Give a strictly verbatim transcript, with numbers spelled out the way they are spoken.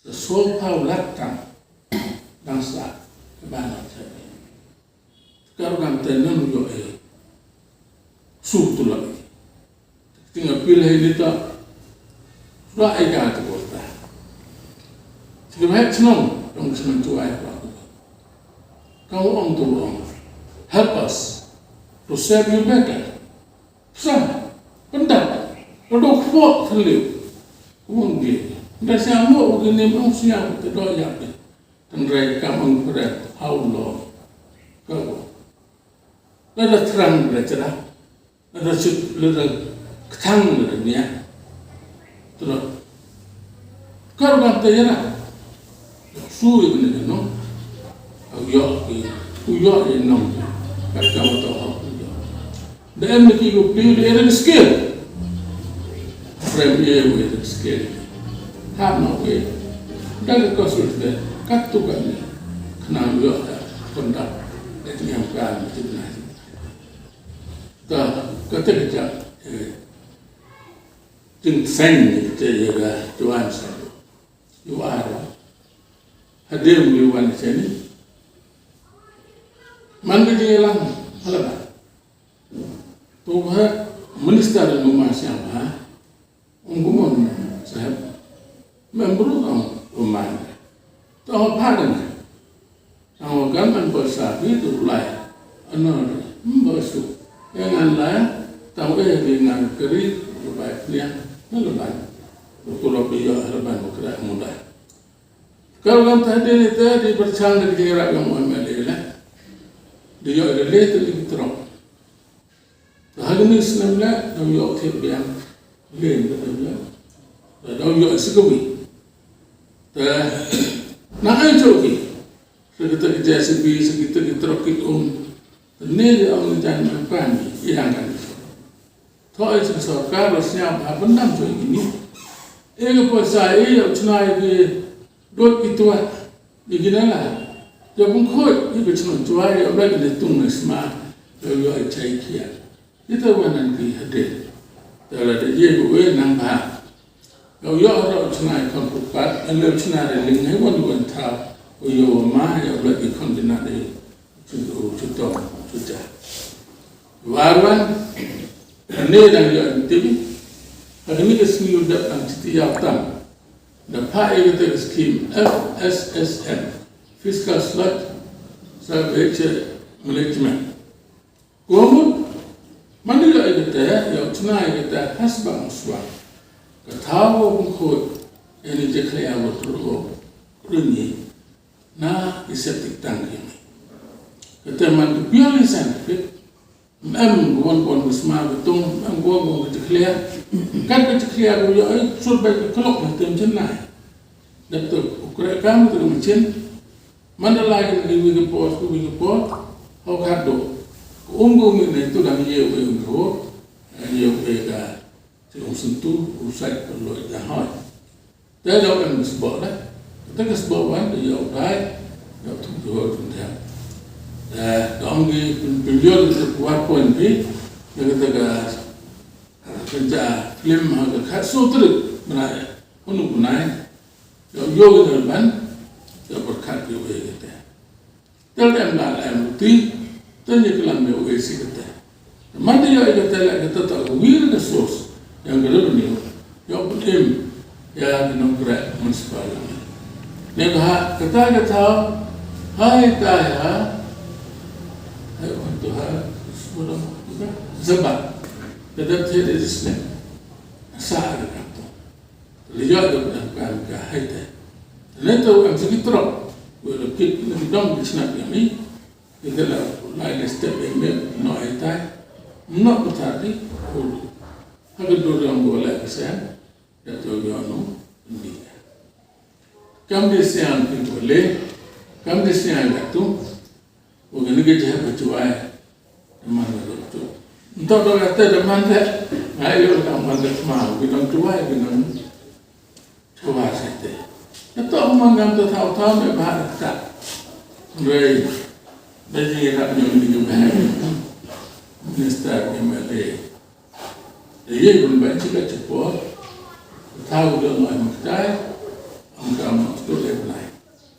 Te sngewphaw lak tang dang sah ka ba na te. Ka ruh kan te nang ïoh e su tu lak. Ting appeal hai ni ta. Ba ai ka tu ta. Ting hai chnong dong chnong tu ai ba. Ka ong tu ong. Help us to serve you better. Sa, pyndap, ka dok pok thylliw. Kumne, da siang mo u kine mo siang te do yak. Tang rai kam ong pret, how long? Ka ko. Lada thrang lada chara. Lada chut, lada kthang lada nia. Tlo. Kar ban te ïa na. Su ïa bne no. Au ïoh ki. U ïoh ïa nong. Kat ka ma to hok u ïoh. Da em ki u pli u ïa ring skill. Frame ïa u ïa ring skill. Hap no ïa. Da ka ko su te. Kat tu ka ni. Kna u ïoh da. Kondak. Da ti yang ka ni ti na. Ka, ka te ka jak. Eh. Jingteng ni te ïa ka tuan sa. Ïa u ar. Hadien u wan seni. Man ka jingïalang ha laba. To ha minister nu ma siang ha. Ong kumon saheb. Mem bru ong kumon. To ha phadan. Tang wa kan man ba sa bi tu lai. Ano, hmm, ba su. Yang an lai, tang wa eh bi ngan keri, ba bai pniang, na leban. Ku lo bi yo leban ba kra muda. Kal kan ta de ni ta di berchang de di rak yang M L A la. Di yo de le te di trok. Te ha kane snem leh, dang ïoh thied biang. Leh, dang ïoh. Dang ïoh sikawi. Te, na ai jooh ki. Sa kita ki J C B, sa kita ki trok ki um. Te ne ïa ong jan man pan, ïa kan. Tho ai sa sorkar, ro sñiaw, ha bynta jooh ki ni. E ka poisa, e ïa u chna ïa ki Dot ki tuat, ïa ki nala. Ïa bun khot, ïa ka chnong tuai, ïa blak ïa tung na sma, ïa ïa ai chai khia. Ïa ta wan nan ki hadien. Ta la da ïa bu we nang ba. Ïa ïa ra u chnai kham pu pat, ïa le u chnai re ling hai wan wan tha, ïa ïa ma, ïa blak ïa khon dina de. Chuto, chuto, chuta. Warwan, ne dang ïa intim, ha kani ka sngi u dep dang chiti ïa tam. Da pha ïa kata ka skim F S S M, Fiscal Sludge Salvage Management. Ko mut, man ïa kata, ïa u chna ïa kata hasba muswa. Ka thaw wa bun khot, ïa ni jakhlia wa tru o, kru ni. Na i septic tank ïa ngi. Kata man ka purely scientific, em kwon kwon ka sma ka tung, em kwon kwon ka jakhlia. Kat ka jakhlia ka ïoh ai sur bai ka klok na tem chennai. Dap tu u kre kam tu ka machin. Mandalay ka ngi wi ka pot, wi ka pot. Hok hado. Um ko ngi ne tu dang ye wi um ko. Ye wi ka. Te ong sentu, u sait pynloi da hoi. Te da em sbok da. Te ka sbok wan, te ïa u dai, ïa u tum tu hoi tum te. Te da ong ki pyn-, pynloi te PowerPoint ki, te ka, te ka, pynja film ha ka khat so trik, bnai, unu bnai, ïa u yo ki ban, ïa u berkat ïa u ïa te. Te lem la lem ti, te ngi klam ïa u A C kata. Te man te ïa kata la kata ta wir ka source, ïa ka revenue, ïa u put im, ïa ka nongkreh municipal. Ne ka ha, kata kata, hai ta ïa, hai wan tu ha, sepuluh, sepuluh. Sebab, kata te di sini. Sa ada kata. Leh ïa da pyndonkam ka hai te. Te ne to em sa ki trok. Wei la kit na ki dong ki snap ïa mi. Ki te la lai le step ïa mi no ai tai. No pynthar di. Ha ka dur ïa ngo la ka sen. Da to ïa no. Ni. Kam di siang ki to le. Kam di siang la tu. Wa kane ka jaka ka Jowai. Da man ka tu. Nto da kata da man ka. Ngai yo da man ka ma. Ki nang Jowai, ki nang Jowai sa te. Nto man ka tu thaw thaw me ba da kata. Ngai. Da ji rap nyo ni nyo ba. Minister M L A. Te ye bun ba chi ka chi por. Thaw da ngai maktai. Ang kam